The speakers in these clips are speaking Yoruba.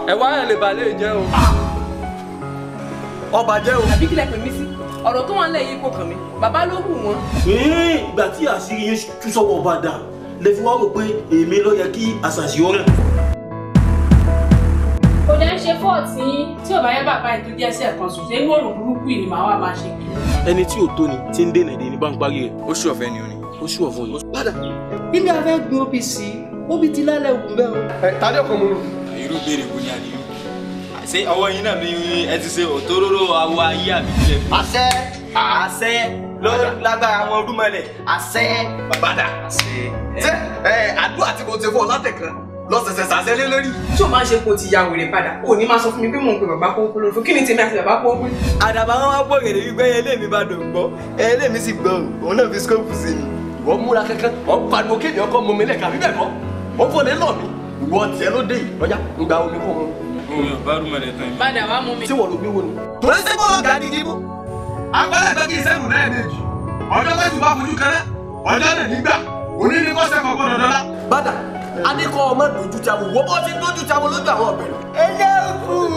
Ẹ wá ẹ lè balẹ̀ jẹ́ o. Ọba jẹ́ o. Àbí kílẹ̀ pè mí sí? Ọ̀rọ̀ tó wà ń lẹ̀ yìí kò kàn mí. Bàbá ló hù wọ́n. Ìgbà tí àṣírí yín tú sọ́wọ́ ọba dà lè fi wá rò pé èmi ló yẹ kí àṣàṣì ó rẹ̀. Kò dẹ́ ń ṣe fọ́ọ̀tì tí ò bá yẹ bàbá ètò díẹ̀ sí ẹ̀kan sùn ṣé inú òrùn burúkú yìí ni màá wá máa ṣe kiri. Ẹni tí ò tó ni tí ń dènà èdè ní bá ń parí rẹ̀. Ó ṣù ọ̀fẹ́ ni ó ní. Ó ṣù ọ̀fun ni. Padà ilé afẹ́ gbin obì sí obì ti lálẹ́ wù bẹ́ẹ̀ o. Ẹ tàbí ọkọ mu. Irú béèrè wo ni àdìyó? Ṣé ọwọ́ yín náà ni ẹ ti ṣe òtóróró awọ ayé àbí kílẹ̀? Àṣẹ àṣẹ ló lágbára àwọn ọdúnmọlẹ̀ àṣẹ. Bàbá àṣẹ. Ṣé ẹ àdúrà tí mo ti fún ọ látẹ̀kan lọ́sẹ̀sẹ̀ sàṣẹ lé lórí. Tí o máa ń ṣe kó ti ya wèrè padà, o ní máa sọ fún mi pé mò ń pe bàbá kó lórí fún kí ni tèmi àti bàbá kó pé. Àdàbà wọn wá pọ̀ gèdè wípé ẹyẹlé mi bá dùn gbọ́, ẹyẹlé mi sì gbọ́ òun náà fi skóòpù sí mi. Ìwọ múra kankan, ọ̀ ń pariwo kéde ọkọ mọ mi lẹ́ka àbí bẹ́ẹ̀ kọ́, ó fò lé lọ mi, ìwọ tiẹ̀ ló dé yìí, lọ́jà ń gba omi kó mu. Mi ò bá rúmọlẹ̀ tán. Padà wá mú mi. Tí wọ́n ló gbé wo ni. Torí sí bọ́ọ̀lù gàdí dìbò, agbára ẹ̀gbẹ́ kì í sẹ́nu lẹ́ẹ̀mejì, ọjọ́ tẹ́sù bá fojú kẹrẹ́, ọjọ́ lè nígbà, òní ní kọ́sẹ̀ kọ̀ọ̀kan dọ̀dọ̀lá. Bàdà, a ní kọ́ ọmọ dojú ti àwọn wọ́n ti dojú ti àwọn lójú àwọn ọ̀gbẹ̀rẹ̀. Ẹ dákun,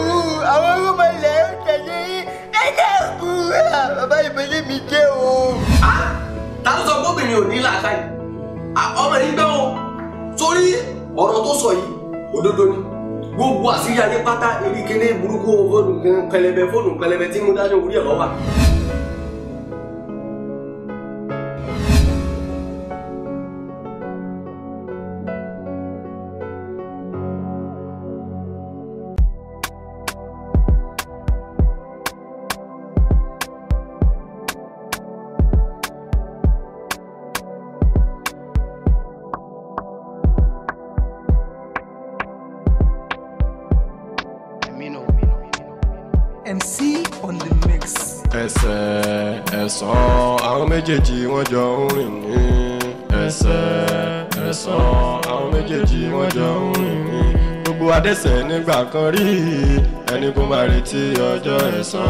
àwọn rúmọlẹ̀ ń tẹ̀lé yín, ẹ dákun, bàbá ìbílẹ̀ mi jẹ́ o. Ta ló sọ gómìnà ò ní làákàyè? Ọmọ yìí gbọ́ o, torí ọ̀rọ̀ tó sọ yìí òdodo ni. Gbogbo àṣírí ayé pátá eré kéde burúkú fóònù pẹlẹbẹ fóònù pẹlẹbẹ tí mo dájọ́ orí ẹ̀ lọ́wọ́. MC on the mix. Ẹsẹ̀ ẹ̀sán àwọn méjèèjì wọ́n jọ ń rìn ní. Ẹsẹ̀ ẹ̀sán àwọn méjèèjì wọ́n jọ ń rìn ní. Gbogbo adẹ́ṣẹ̀ nígbà kan rí ẹni kó máa retí ọjọ́ ẹ̀san.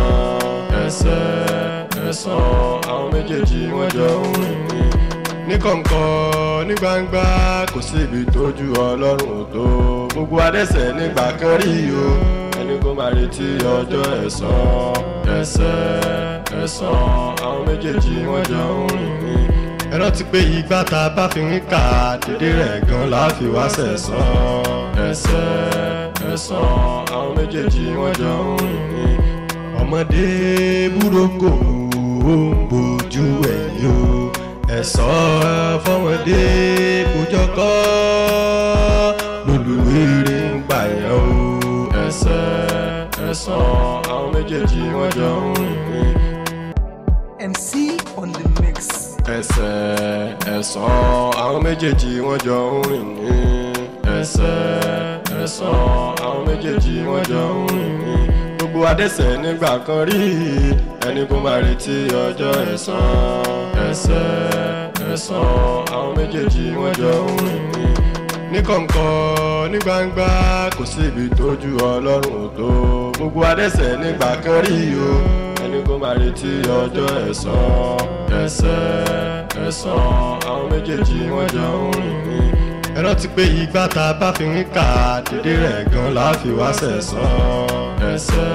Ẹsẹ̀ ẹ̀sán àwọn méjèèjì wọ́n jọ ń rìn ní. Ní kọ̀ǹkọ̀ ní gbangba kò sí ibi tójú Ọlọ́run ò tó. Gbogbo adẹ́ṣẹ̀ nígbà kan rí o ẹni kó máa retí ọjọ́ ẹ̀san. Ẹsẹ̀ ẹ̀san àwọn méjèèjì wọ́n jọ ń rìn ní. Ẹ rántí pé ìgbà tá a bá fi ń kà dédé rẹ̀ gan la fi wá sẹ̀san. Ẹsẹ̀ ẹ̀san àwọn méjèèjì wọ́n jọ ń rìn ní. Ọmọdé búroko ó ń bojú ẹ̀yìn o. Ẹ̀san fọmọdé kójọkọ́ lólùwéré ń pààyàn o. Ẹsẹ̀ ẹ̀san àwọn méjèèjì wọ́n jọ ń rìn ní. MC on the mix. Ẹsẹ̀ ẹ̀san àwọn méjèèjì wọ́n jọ ń rìn ní. Ẹsẹ̀ ẹ̀san àwọn méjèèjì wọ́n jọ ń rìn ní. Gbogbo adẹ́ṣẹ̀ nígbà kan rí ẹni kó máa retí ọjọ́ ẹ̀san. Ẹsẹ̀ ẹ̀san àwọn méjèèjì wọ́n jọ ń rìn ní. Ní kọ̀ǹkọ̀ ní gbangba kò sí ibi tójú Ọlọ́run ò tó. Gbogbo adẹ́ṣẹ̀ nígbà kan rí o ẹni kó máa retí ọjọ́ ẹ̀san. Ẹsẹ̀ ẹ̀san àwọn méjèèjì wọ́n jọ ń rìn ní. Ẹ rántí pé ìgbà tá a bá fi ń kà dédé rẹ̀ gan la fi wá sẹ̀san. Ẹsẹ̀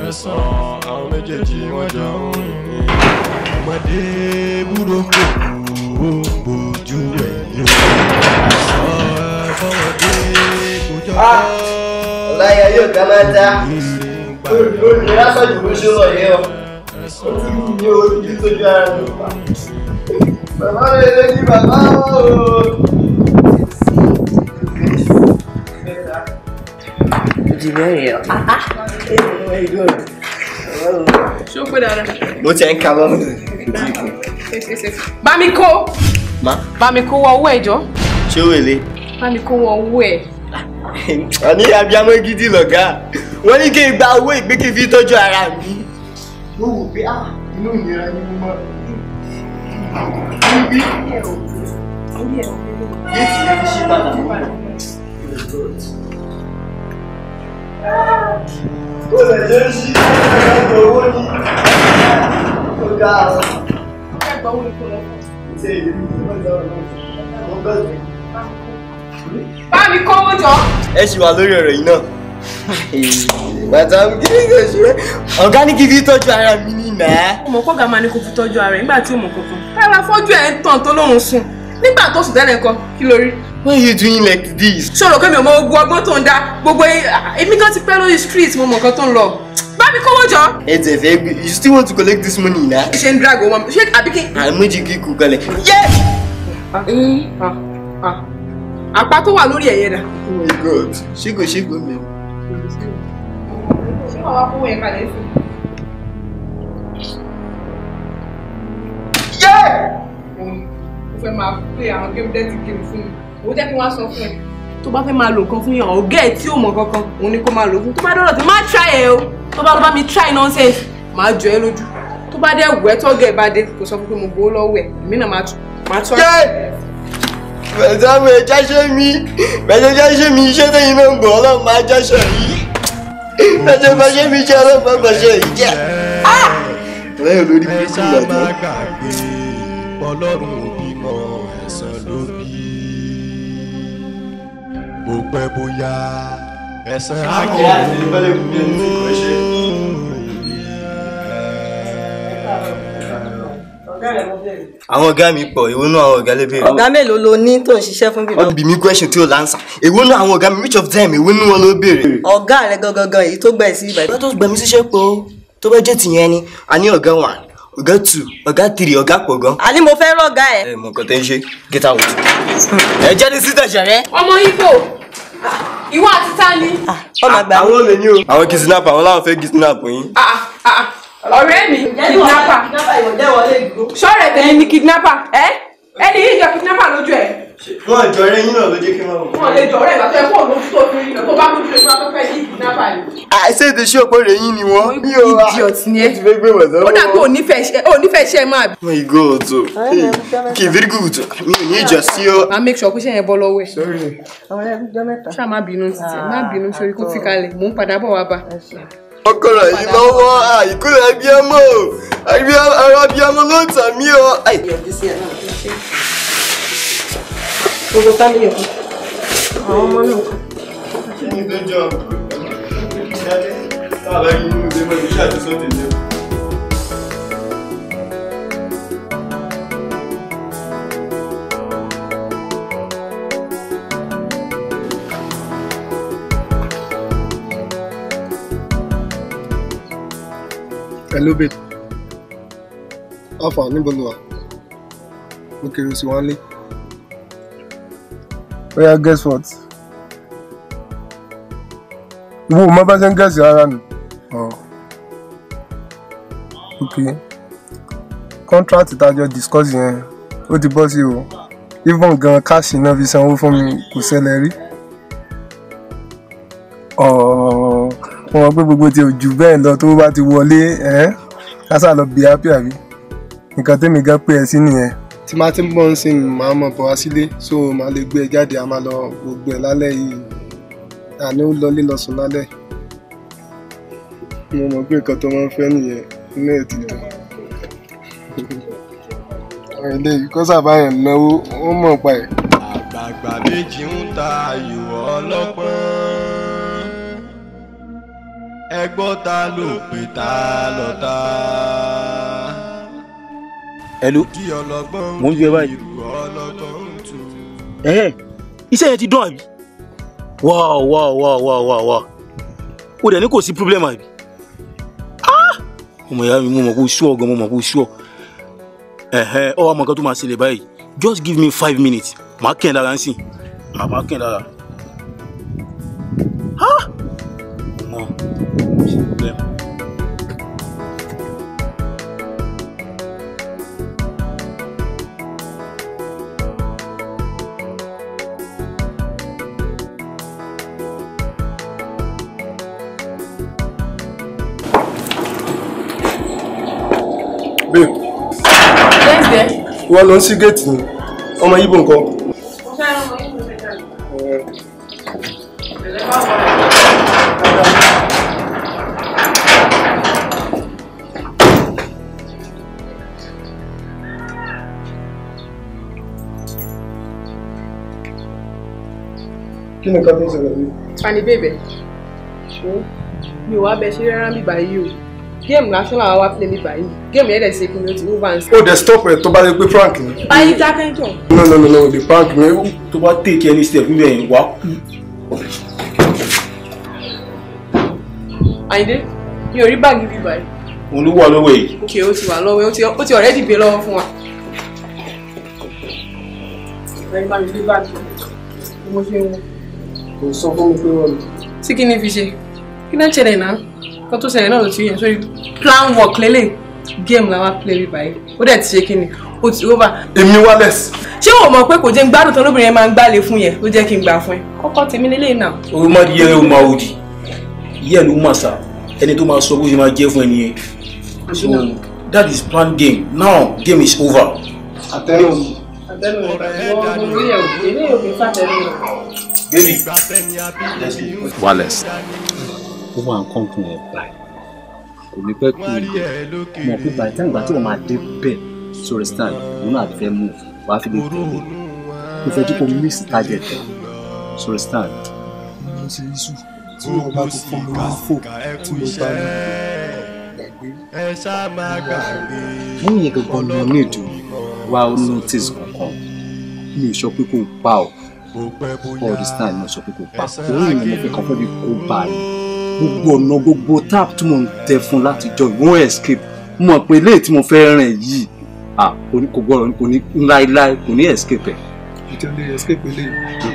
ẹ̀san àwọn méjèèjì wọ́n jọ ń rìn ní. Ọmọdé búroko ó ń bojú ẹ̀yìn o. Ẹ̀san fọmọdé kò jọ kọ́. Ọláyà yóò ká máa ta. Olùdó lásán jù ló ṣe wọ̀ yẹn o. Ó ti wù mí o, ojú tójú ara mi pa. Bàbá mi lè ní bàbá o. Ṣé ó pé dáadáa? Mo ti ń ka mọ́. Bá mi kó. Ma? Bá mi kó wọ owó ẹ̀ jọ. Ṣé o wèlé? Bá mi kó wọ owó ẹ̀. Àní abiyamọ gidi lọ̀gá. Wọ́n ní kí n gba owó ìgbé kí n fi tọ́jú ara mi. Mo wò pé inú ìnira ni mo máa. Níbi géètì yẹn fi ṣí padà. Ó lè ṣe é ṣí ẹ̀rọ owó ní ọ̀gá àwọn. Ṣé ìlú ìlú Bá mi kówó jọ. Ẹ ṣì wà lórí ọ̀rọ̀ yìí náà. Madam, kí ni kò ṣe? Ọ̀gá ní kí n fi tọ́jú ara mi ní nà. Ọmọ kọ́gà máa ní kó fi tọ́jú ara ẹ̀ nígbà tí ó mọ̀ kankan. Tára fọ́jú ẹ̀ ń tàn tó lóhùn sùn. Nígbà tó sùn tẹ́lẹ̀ nǹkan, kí ló rí? Why you doing like this? Ṣòro pé mi ò mọ gbogbo ọgbọ́n tó ń dá gbogbo èmi gan ti pẹ́ lórí street mo mọ̀ nǹkan tó ń lọ. Bá mi kówó jọ. Ẹ tẹ̀ fẹ́, you still want to collect this money na? Ṣé ń drag owó mi? Ṣé àbí kí? Àmójì kíkú kalẹ̀. Àpá tó wà lórí ẹ̀yẹ dà. Oh my God, ṣégo ṣégo mi. Ṣé wàá wá kówó yẹn kalẹ̀ sí? Mo fẹ́ máa play àwọn game dirty game fún mi. Òun jẹ́ kí wọ́n á sọ fún ẹ. Tó bá fẹ́ máa lo nǹkan fún yàn, ọ̀gá ẹ̀ tí ò mọ̀ kankan, òun ni kó máa lò fún. Tó bá dọ̀rọ̀ tí má try ẹ o. Tó bá lọ bá mi try nonsense, màá jọ ẹ lójú. Tó bá dẹ̀ wù ẹ́ tọ́gẹ̀ ẹ̀ bá dé, kò sọ fún pé mo gbowó lọ́wọ́ ẹ̀. Èmi náà máa tún. Bẹ̀sẹ̀ mi jáṣẹ́ mi, bẹ̀sẹ̀ jáṣẹ́ mi, iṣẹ́ tẹ̀yìn náà ń gbọ́ ọlọ́run máa jáṣẹ́ yìí. Bẹ̀sẹ̀ bàṣẹ́ mi jẹ́ ọlọ́run máa gbàṣẹ́ yìí jẹ́. Lẹ́yìn olórí burúkú ìgbàgbọ́. Ọlọ́run ò bímọ ẹ̀san ló bí. Bó pẹ́ bóyá ẹ̀san á kẹ́ Àwọn ọ̀gá mi pọ̀, èwo náà àwọn ọ̀gá lè béèrè. Ọ̀gá mélòó lo ní tó ń ṣiṣẹ́ fún bíbá? Wọ́n bí mi question tí ó lánsà. Èwo náà àwọn ọ̀gá mi, which of them, èwo náà wọn ló béèrè? Ọ̀gá rẹ̀ gangan èyí tó gbà ẹ́ sí ibà. Ọ̀gá tó gbà mí síṣẹ́ pọ̀ tó bá jẹ́ tìyẹn ni, a ní ọ̀gá 1, ọ̀gá 2, ọ̀gá 3, ọ̀gá pọ̀ gan. Àní mo fẹ́ rọ̀gá ẹ̀. Ẹ mọ nǹkan tẹ́ ń ṣe, get out. Ẹ jáde síta ṣẹ̀rẹ́. Ọmọ Ibo, ìwọ àti ta ni? Àwọn olè ni o. Àwọn kidnapper, àwọn láwọn fẹ́ kidnap yín. Ọ̀rẹ́ mi kidnapper. Ṣọ́ọ̀rẹ́ tẹ̀yìn ni kidnapper. Ẹni yìí jọ kidnapper lójú ẹ̀. Wọ́n jọ ọ̀rẹ́ yín náà ló jẹ́ kí wọ́n. Wọ́n lè jọ ọ̀rẹ́ ìgbà tó yẹ kó òun tó fi rí tó bá mójú lè máa fẹ́ ní kidnapper ni. Àìsè ti ṣé òpó rẹ̀ yín ni wọ́n. Idiot ni ẹ. Ó dà pé onífẹ̀ẹ́ iṣẹ́ máa bí. Oh my God o. Okay, very good. Mi ò ní ìjà sí ọ. Màá make sure pé iṣẹ́ yẹn bọ́ lọ́wọ́ ẹ̀. Sorry. Ṣá má bínú títí, má bínú sórí kó fi kalẹ̀, mò ń padà bọ̀ wá bá. Ọkọ̀rọ̀ yìí lọ́wọ́ àìkúrẹ̀ abiyamọ ara abiyamọ ló ń tà mí o. Gbogbo fámìlì kan, àwọn ọmọ náà kan. Kí ni tó jọ? Táàbà yìí nínú ilé mọ́ iṣẹ́ àti sọ́ọ̀tì ní o. Hello babe. Alpha, níbo lo wà? Mo kiri sí wọn lé. Oya, guess what? Ìwọ ò mọ bá ṣe ń gẹ̀ẹ́sì rárá ni. Ok. Contract tá a jọ discuss yẹn, ó ti bọ́ sí o. Even gan káàṣì náà fi sanwó fún mi kò ṣẹlẹ̀ rí. Wọ́n mọ̀ pé gbogbo ti ò jù bẹ́ẹ̀ lọ tó bá ti wọlé ẹ́ kásá lọ bí happy àbí nǹkan tẹ́mi gan pé ẹ sí nìyẹn. Tí máa ti ń bọ̀ ń sìn máa mọ̀ bọ̀ wá sílé so màá lè gbé ẹ jáde a máa lọ gbogbo ẹ lálẹ́ yìí àní ó lọlé lọ sùn lálẹ́. Mo mọ̀ pé nǹkan tó máa ń fẹ́ nìyẹn inú ẹ̀ ti dùn. Àwọn eléyìí kó sábà yẹn náwó wọ́n mọ̀ pa ẹ̀. Àgbààgbà méjì ń ta ayò ọlọ́pọ́n. Ẹ gbọ́ ta ló pè ta lọ́ta. Hello, mo ń ju ẹ báyìí. Iṣẹ́ yẹn ti dán àbí? Wow wow wow wow wow wow. O dẹ̀ ní kò sí problem àbí? Ọmọ ìyá mi, mo mọ̀ kó sú ọ gan, mo mọ̀ kó sú ọ. Ọ wá mọ nǹkan tó máa ṣẹlẹ̀ báyìí. Just give me 5 minutes. Màá kẹ́ ẹ̀ lára ń sìn. Màá kẹ́ ẹ̀ lára. Ọmọ, kò sí problem. Babe. Yes, dear. Ìwọ ló ń ṣí géètì ni, ọmọ Yíbò ńkọ́? Kí ni nǹkan tó ń ṣẹlẹ̀ yìí? Tani bèbè. Mi ò wá bẹ ṣe rárá mi báyìí o. Géèmù lásán làwa wá play mi báyìí. Géèmù yẹn dẹ̀ ṣe kí ni ó ti over and. Ó dẹ̀ stop ẹ̀ tó bá lè pé prank ni. Báyìí dákẹ́ jọ. No no no no, the prank mi. Tó bá take any step níbẹ̀ yẹn, wàá kú. Àyìndé, mi ò rí báàgì bí báyìí. Òun ló wà lọ́wọ́ yìí. Ok, ó ti wà lọ́wọ́ ẹ̀, ó ti already gbé lọ́wọ́ fún wa. Ọ̀rẹ́ bá mi gbé báàgì bí mo ṣe ń wọ. Kò sọ fún mi pé wọ́n mi. Tí kí ni fi ṣe? Kí ló ń ṣẹlẹ̀ náà? Kó tó ṣẹlẹ̀ náà ló ti yẹn sórí plan work lélẹ̀ game làwa play bí báyìí. Ó dẹ̀ ti ṣe kí ni? Ó ti over. Èmi wireless. Ṣé o mọ̀ pé kò jẹ́ ń gbádùn tán lóbìnrin yẹn máa ń gbálẹ̀ fún yẹn ló jẹ́ kí n gbà fún ẹ? Kọ́kọ́ tèmi lélẹ̀ náà. O má di yẹrẹ o máa òdì. Ìyá ló máa sà. Ẹni tó máa sọ bó ṣe máa jẹ́ fún ẹni yẹn. So that is plan game. Now game is over. Àtẹnu mi. Àtẹnu mi. Mo rí ẹ̀ òkè ní òkè fàtẹ́nu mi. Baby, let's go. Wireless. Ó wà ń kọ́ńtún ẹ̀ báyìí. Kò ní pẹ́ kú mọ̀ pé by the time ìgbà tí wọ́n máa dé bẹ́ẹ̀ sórí stand òun náà fẹ́ move wàá fi lè tẹ̀lé. Mo fẹ́ kí kò miss target ẹ̀ sórí stand. Mo ṣe iṣu tí wọ́n bá ti fún mi ní fò tí mo bá ní gbàgbé. Wọ́n yẹn gangan ni mo ní ìdùn wá ó notice kankan. Mi ò sọ pé kò pa ọ́. All this time mo sọ pé kò pa òun ni mo fẹ́ kàn fẹ́ fi kó bá a gbogbo ọ̀nà gbogbo tap tí mo ń tẹ fún láti jọ ìwọ̀n escape mo mọ̀ pé eléyìí tí mo fẹ́ rìn yìí kò gbọ́dọ̀ kò ní láéláé kò ní escape ẹ̀. Ìjọ lè escape eléyìí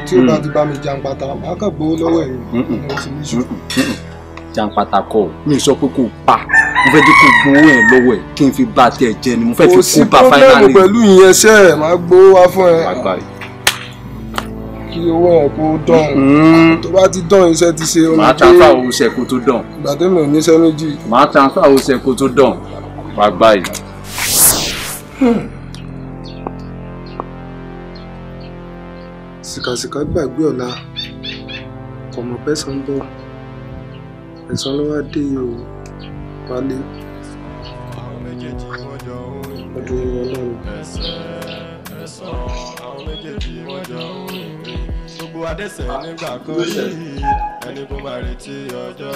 tí ó bá ti bá mi jàǹpátá màá kàn gbowó lọ́wọ́ ẹ̀yìn mo sì ní ṣù. Jàǹpátá kọ́ ò mi sọ pé kò pa mo fẹ́ jẹ́ kó gbowó ẹ̀ lọ́wọ́ ẹ̀ kí n fi bá tiẹ̀ jẹ ni mo fẹ́ fi kó bá finally. Kò sí pọ́blẹ́mù pẹ̀lú ìyẹn ṣẹ́ ẹ̀ máa gbowó wá fún ẹ. Kí owó ẹ̀ kó dán tó bá ti dán iṣẹ́ ti ṣe. Màá transfer owó iṣẹ́ kó tó dán. Ìgbà tó mi ò níṣẹ́ méjì. Màá transfer owó iṣẹ́ kó tó dán wàá gbá yìí. Sìkàsìkà gbàgbé ọ̀la kò mọ̀ pẹ́sàn ń bọ̀ ẹ̀san ló wá dé o wálé ọdún Ọlọ́run.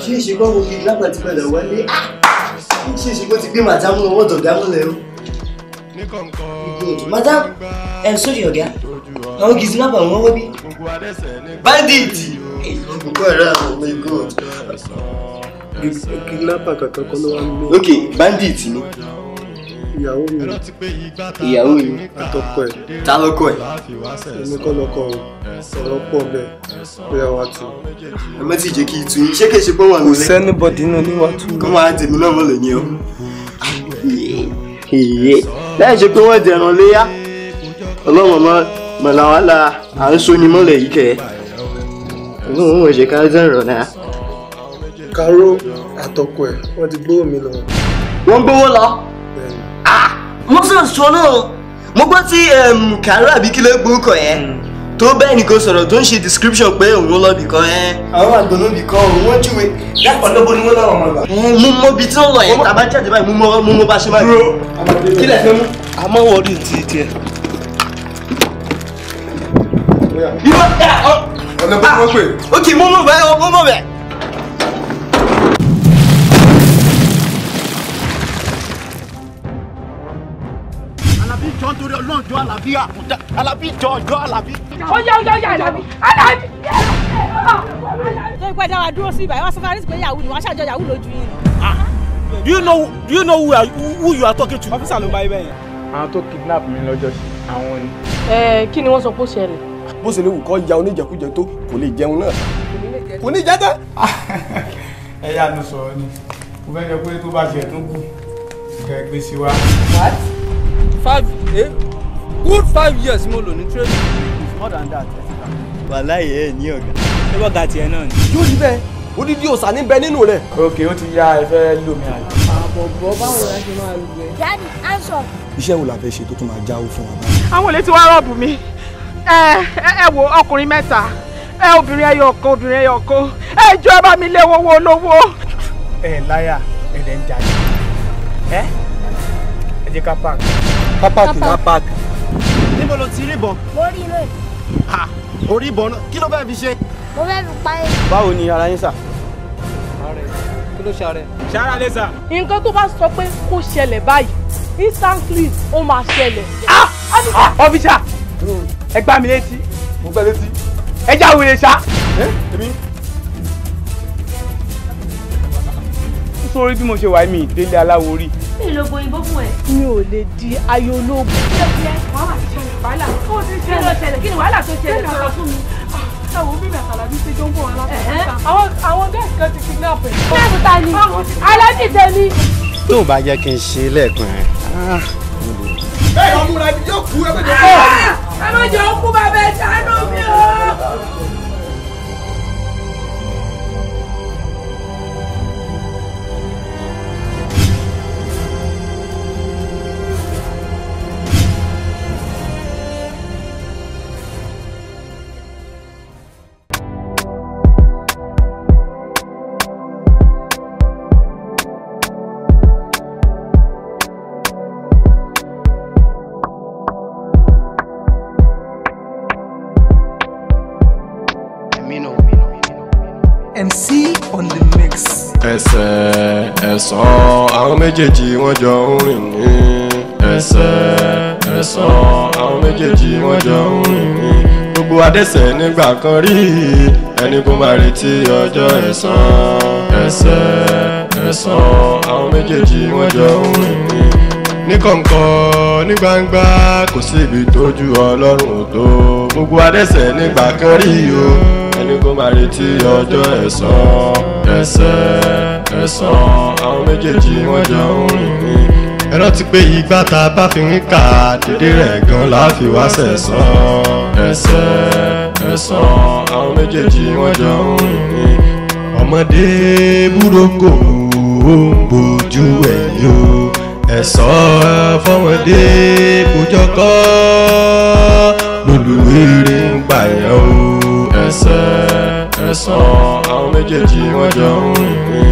Ṣé ìṣègùn àwọn kidnapper ti padà wálé? Ṣé ìṣègùn ti gbé màdámù ọwọ́ dọ̀gá múlẹ̀ o? Madam, ẹ sórí ọ̀gá, àwọn kidnapper wọ́n wọ́ bí. Bandit! Boko Haram, oh my God. Kidnapper kankan kọ́ ló wá ń gbé. Ok, bandit ni. Ìyàwó mi. Ìyàwó mi. Àtọkọ ẹ̀. Ta lọkọ ẹ̀? Èmi kọ́ lọkọ o, ọ̀rọ̀ pọ̀ bẹ́ẹ̀ bóyá wàá tu. Ẹ má ti jẹ́ kí n tu yín, ṣé kìí ṣe pé wà nílé? Kò sẹ́nibọ̀dì nínú ní wàá tu. Kọ́ máa tèmi náà mọ̀ lónìí o. Láì ṣe pé wọ́n dẹran léyà, ọlọ́mọ mọ̀lá wàhálà à ń so ni mọ́lẹ̀ yìí kẹ́. Òun ò ṣe ká dẹ̀rọ̀ náà. Káró àtọkọ ẹ̀ wọ́n ti gbówó mi lọ. Wọ́n gbówó lọ? Mo sọ sọ náà mo gbọ́ tí Kàró àbí kí ló gbórúkọ yẹn tó bẹ́ẹ̀ nìkan sọ̀rọ̀ tó ń ṣe description pé òun lọ bì kan ẹ́ àwọn àgbọ̀nà bì kan òun wọ́n júwe. Ọ̀nà bo ni wọ́n láwọn máa gbà. Mo mọ ibi tí wọ́n lọ yẹn tàbá jáde báyìí mo mọ bá ṣe máa dúró. Kí lẹ fẹ́ mú. A máa wọrí ti tiẹ̀. Ọ̀nà bó ni wọ́n pè. Ok, mo mọ̀ bẹ́ẹ̀ mo mọ̀ bẹ́ẹ̀. Jọ nítorí Ọlọ́run jọ Àlàbí àkúndá Àlàbí jọ jọ Àlàbí. Ó yá ó yá ó yá Àlàbí Àlàbí. Tó ipẹ́ dá wa dúró sí ibà, wọ́n sọ fún Arísí pé yahoo ni wọ́n ṣàjọ yahoo lójú yín ni. Do you know who you are talking to? Ọ́físà ló bá ibẹ̀ yẹn. Àwọn tó kidnap mi lọ́jọ́ sí àwọn ni. Ẹ kí ni wọ́n sọ pé ó ṣẹlẹ̀? Bó ṣe lè wù kó ya oníjẹkújẹ tó kò lè jẹun náà. Kò ní jẹ tán. Ẹ yá nu sọ̀rọ̀ ni, mo fẹ́ sọ pé tó bá ṣe tó kù kẹ́ ẹ gbé sí wa. What? 5 good 5 years mo lò ní training. It's more than that. Wàláhì ẹ ní ọ̀gá. Ṣé bọ́gà tiẹ̀ náà ni? Yóò rí bẹ́ẹ̀, odidi òòṣà ní bẹ nínú rẹ̀. Ok, ó ti yá ẹ fẹ́ lò mí àjò. Àbọ̀bọ̀ báwo la ṣe máa lù ẹ́? Daddy, answer. Iṣẹ́ wo la fẹ́ ṣe tó tún máa jáwó fún wa báyìí? Àwọn olè ti wá rọ́ọ̀bù mi. Ẹ wo ọkùnrin mẹ́ta, ẹ obìnrin ẹyọ kan, obìnrin ẹyọ kan. Ẹ jọ̀ọ́ ẹ bá mi lé owó olówó. Ẹ láyà, ẹ dẹ̀ ń jalè. Ẹ ẹ jẹ́ ká park. Ká park. Ká park. Níbo lo ti rí ìbọn? Mo rí inú ẹ̀. Ha! Orí ìbọn náà, kí ló fẹ́ fi ṣe? Mo fẹ́ fi pa ẹ́. Báwo ni ara yín sà? ṣàárẹ̀? Kí ló ṣàárẹ̀? Ṣára lè sà. Nǹkan tó bá sọ pé kó ṣẹlẹ̀ báyìí, instantly ó máa ṣẹlẹ̀. Officer, ẹ gbá mi létí. Mo gbá létí. Ẹ já wèrè ṣá. Èmi. Sórí bí mo ṣe wà mí ìdílé aláwo rí. Mi ò lo òyìnbó fún ẹ. Mi ò lè di ayọ̀ ológun. Wàhálà ti ṣẹlẹ̀, wàhálà. Ó ti ṣẹlẹ̀. Kí ló ṣẹlẹ̀? Kí ni wàhálà tó ṣẹlẹ̀? Sọ̀rọ̀ fún mi. Àwọn òbí mi àtàlàbí ṣe jọ ń bọ̀ wá látàkùn. Àwọn guys kan ti kidnap ẹ̀. Kidnap ta ni? Alábì tèmi. Tó o bá jẹ́ kí n ṣe lẹ́ẹ̀kan ẹ̀. Bẹ́ẹ̀ ọmú ra yóò kú ẹ bẹ́ẹ̀ jẹ́. Ẹ má jẹ́ òkú bàbá ẹ̀ ṣàánú mi o. MC on the mix. Ẹsẹ̀ ẹ̀sán àwọn méjèèjì wọ́n jọ ń rìn ní. Ẹsẹ̀ ẹ̀sán àwọn méjèèjì wọ́n jọ ń rìn ní. Gbogbo adẹ́ṣẹ̀ nígbà kan rí ẹni kó máa retí ọjọ́ ẹ̀san. Ẹsẹ̀ ẹ̀sán àwọn méjèèjì wọ́n jọ ń rìn ní. Ní kọ̀ǹkọ̀ ní gbangba kò sí ibi tójú Ọlọ́run ò tó. Gbogbo adẹ́ṣẹ̀ nígbà kan rí o ẹni kó máa retí ọjọ́ ẹ̀san. Ẹsẹ̀ ẹ̀san àwọn méjèèjì wọ́n jọ ń rìn ní. Ẹ rántí pé ìgbà tá a bá fi ń kà dédé rẹ̀ gan la fi wá sẹ̀san. Ẹsẹ̀ ẹ̀san àwọn méjèèjì wọ́n jọ ń rìn ní. Ọmọdé búroko ó ń bojú ẹ̀yìn o. Ẹ̀sọ́ fọmọdé kójọkọ́ lólùwéré ń pààyàn o. Ẹsẹ̀ ẹ̀sán àwọn méjèèjì wọ́n jọ ń rìn ní.